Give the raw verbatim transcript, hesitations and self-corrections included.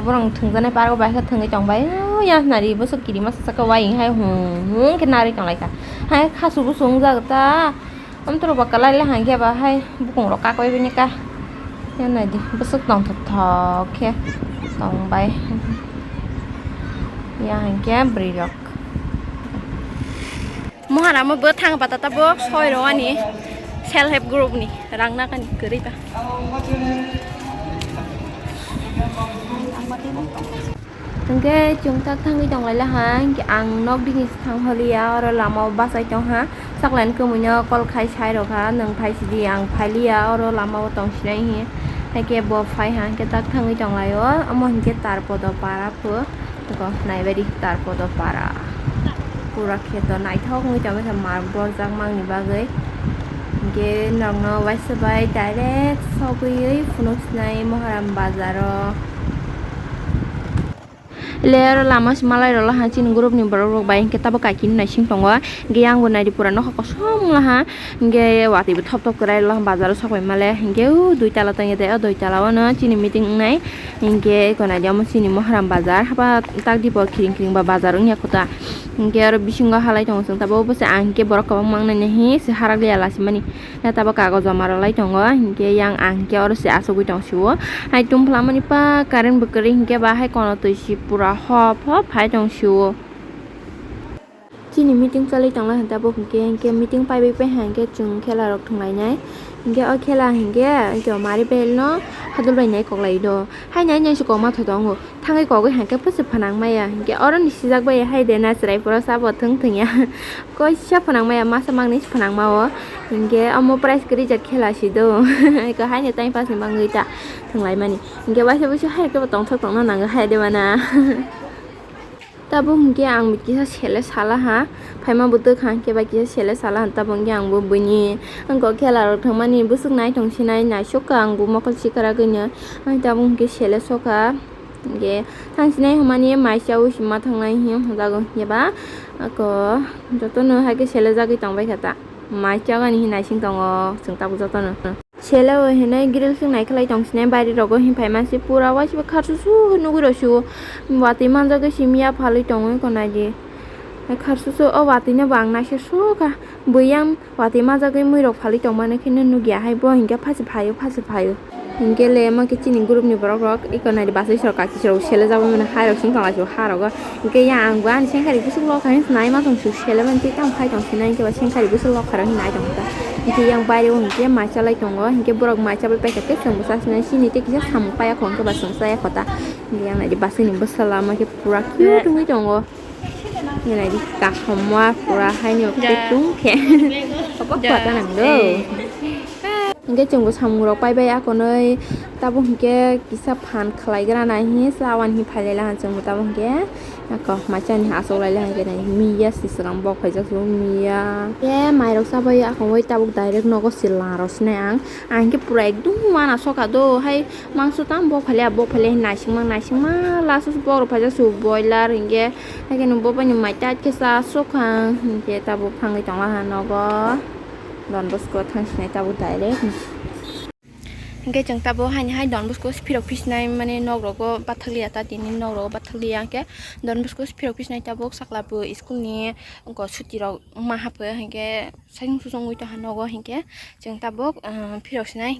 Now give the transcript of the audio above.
Borok thwngjaknai park o bai khe thwngwi tong bai. O yang nari bwswk kirima saka wai hai hung hung khe narwi tong lai kha. Hai khasu busu wng jak ta. Amtwrok ba kwlai le hang khe ba hai bukung rok kak bai bini ka. Yang nai di bwswk tong thok thok khe tong bai. Yang hang khe bwrwi rok. Mohana mo bwthang bata tabuk soi rwani self help group ni rang nakani kwrwi ba. Hwnkhe chwng tak thangwi tong lai ha, hwnkhe ang nok digi thang holiya, oro lama o bachai tong ha, saklan kwmwi no call khai sai rok ha, nwng phai sidi ang phai liya, oro lama o tong sinai hi, hai khe bo phai ha, hwnkhe tak thangwi tong lai o, omo hwnkhe Tarpodo para pho. Eko naibaidi Tarpodo para. Pura kheto naithok wngwi tongwi kha mar borjak mangni bagwi. Hwnkhe norokno waisa bai direct sogwi phunuk sinai Moharam bazaro. Le oro lama se malai rwla ha chini group ni borok rok bai hwnkhe tabuk kaiki naising tongo. Hwnkhe yang bo naidi pura nokha kosom wngla ha. Hwnkhe watwi bo thop thop kwrai rwla ha bazaro sok bai male. Hwnkhe o dui tala tongya de, o dui tala o no chini meeting wngnai. Hinkhe eko naidi omo chini Moharam bazar, haba tak dipo kiring kiring ba bazar wngya kota. Hinkhe oro bisingo halai tongo chwng tabuk, obo se ang hinkhe borok kwbangma wngnai nai hi se harak liya lasimani. Tabuk kagojo ma rwlai tongo, hinkhe yang ang hinkhe oro se achugwi tong sio. Hai tungphla mani pa current bo kwrwi hinkhe ba hai kono twi si pura hop hop hai tong sio. Chini meeting chalwi tonglai hwn tabuk hinkhe, hinkhe meeting paibai pai hai hinkhe chwng khela rok thwnglainai. Hinkhe o khela hinkhe, hinkhe o mari bel no hadul bai nai koklai do. Hai nai nai se kokma tho tongo. Thangwi kogwi hinkhe phusi phanang maya. Hinkhe oro ni sijak bai hai de na chwrai phuru sabo thwng thwngya. Koisa phanang maya, masa mangni se phanang ma o. Hinkhe omo prize kwrwi jak khela si do. Eko hai ni time pass ni bangwi ta thwnglai mani. Hinkhe waisa waisa hai khe bo tongthok tongna nango hai de mana. Tabuk hinkhe ang kisa sele sala ha, phaima bwtwk ha hinkhe ba kisa sele sala ha, tabuk hinkhe ang bo buini wngkok khela rok thangmani bwswk nai tong sinai naisuk kha ang bo mokol sikra gwnwi, ang tabuk hinkhe sele sokha hinkhe thang sinai hwnmani mai chaui sima thangnai hinkhe hwnjago hinkhe ba ako jotono haikhe sele jagwi tongbai kha ta, mai chagani hinwi naising tongo chwng tabuk jotono. Sele o hinwi grill swk naikhlai tong sinai bairi rogo hinphai mansi pura waisa kharsu su nugui rw sio watwi manjagwi simi ya phalwi tongwi kwnai di. Kharsu su o watwi no bo ang naisik sukha bwiyang watwi manjagwi mui rok phalwi tongmani kheno nugya hai bo hinkhe phasi phaio phasi phaio hinkhe le emo khe chini group ni borok rok eko nai di bachai srok kaki srok sele jagwi mani hai rok song tong lai sio ha rogo. Hinkhe yang ang bo ani sengkari bwswk lokha hinwi naima tong sio sele mani tei tamo phai tong sinai hinkhe ba sengkari bwswk lokha rok hinwi nai tong kha. Hinkhe yang baire o hinkhe mai chalai tongo hinkhe borok mai chabai paikha tei chwng bo cha sinai chini tei kisa samung paiya kho hinkhe ba chwng chaya kho ta. Hinkhe yang naidi bwswk ni bwsala ma khe pura cute wngwi tongo. Hinkhe naidi kaham ma pura haino tei tung khe. Obo kwbangma nang do. Hinkhe chwng bo samung rok paibai akonwi tabuk hinkhe kisa phan khlai gra nai hi chawan hi phailai laha chwng bo tabuk hinkhe ako maichani ha achuk lai laha hinkhe nai miya se swkang bok phaijak chwng miya. Hinkhe mai rok chabai akonwi tabuk direct nogo se la rw sinai ang, ang hinkhe pura ekdum wana sokha do hai mangso tamo bok phailai bok phailai naisingma naisingma last o se bok rok phaijak chwng boiler hinkhe haikhe nwng bo bai ni mai tat khe cha sokha hinkhe tabuk thangwi tong laha nogo. Don Bosco thang sinai tabuk direct. Hinkhe chwng tabuk haini hai Don Bosco phirok phi sinai mane nok rogo bathakliya ta tini nok rogo bathakliya hinkhe Don Bosco phirok phi sinai tabuk sakla bo school ni wngkha suti rok wngma hapho hinkhe saisung susung ui tongkha nogo hinkhe chwng tabuk, ah, phirok sinai